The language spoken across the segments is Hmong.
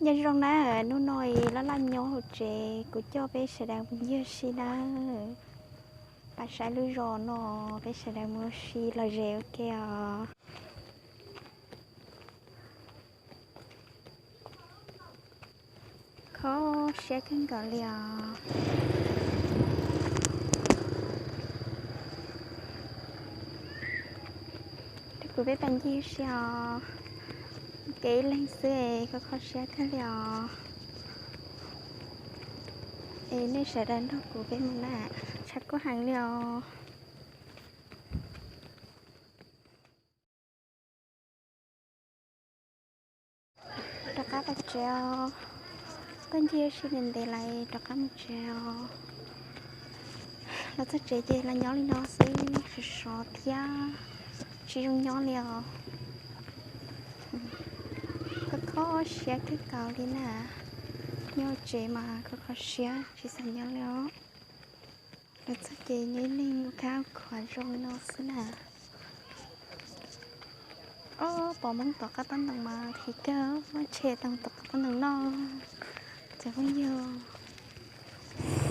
Nyob zoo na, hnub no laj laj nyob hauv tsev, kuv coj peb sawv daws mus ncig ua si na. Pab saib lub zos no, peb sawv daws mus ua si los ze ua ke os. Kho siab kawg nkaus li os. Kuv peb pab ncig ua si os, kev ib leeg xwb es kho kho siab kawg li os. Es nej sawv daws nrog kuv peb mus na, tshav kub heev li os. Rov qab pais tsev os. Tuaj ncig ua si ntev ntev lawm, rov qab mus tsev os. Los txog tsev ces los nyob li no xwb, sov sov thiab tsis zoo nyob li os. Kho kho siab kawg nkaus li na. Nyob tsev mas kho kho siab tsis xav nyob li os. Los txog ces nyob ib leeg ua kab khuav zoo no xwb na. Ob, pom Hmoob tom qab taub ntoo mas qhib kawg, ntshe tau tom qab taub ntoo noj. Cov phooj ywg,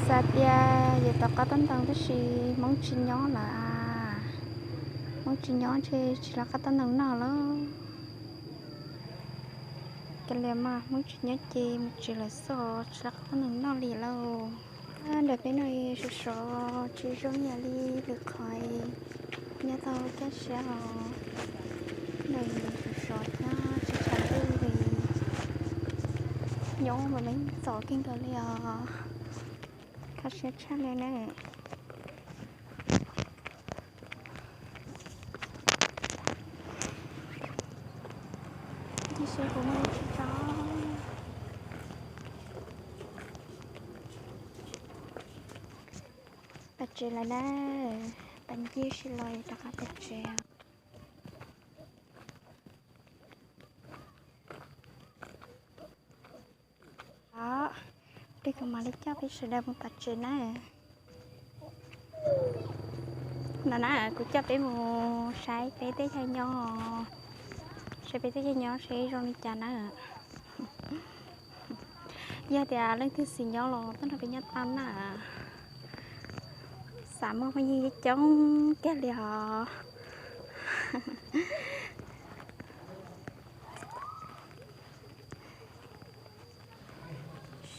xav tias yuav tom qab taub ntoo tab sis Hmoob tsis nyob lawm. Hmoob tsis nyob ntshe tsis lawv qab taub ntoo noj lawm. Kav liam mas Hmoob tsis nyob ces mus tsev lawm xwb os, tsis lawv qab taub ntoo noj li lauj. Ntawm peb no sov sov tsis zoo ib yam li lwm qhov, nyob tau kaj siab os. Ntawm sov sov thiab tsis tshav ntuj li, nyob mas me ntxhov kawg nkaus li os. Kho siab tshaj li na. Ncig seb puas muaj dab tsi tso. Pais tsev lawm na, pais ncig ua si los rov qab pais tsev. Os, kuv mam li coj peb sawv daws mus tom tsev na. No na, kuv coj peb mus saib peb teb chaws nyob, saib peb teb chaws nyob seb zoo li cas na. Yog tias leej twg xis nyob los tuaj nrog peb nyob tau na. Xav muaj phooj ywg coob kiag li os.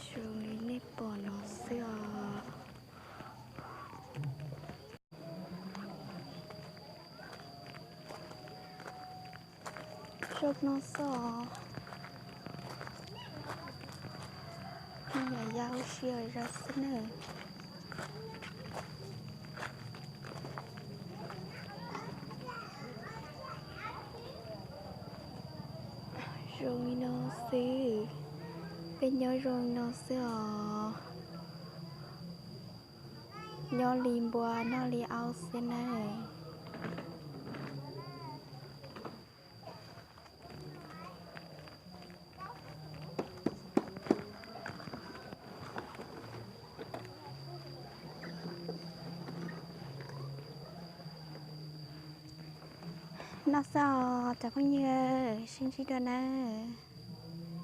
Zoo li nej pom no xwb os. Zoo no xwb os. Yam yau siab zog xwb na. Zoo li no xwb, peb nyob zoo li no xwb os. Nyob li npua noj li aub xwb na. No xwb os cov phooj ywg, sib ntsib dua nawb.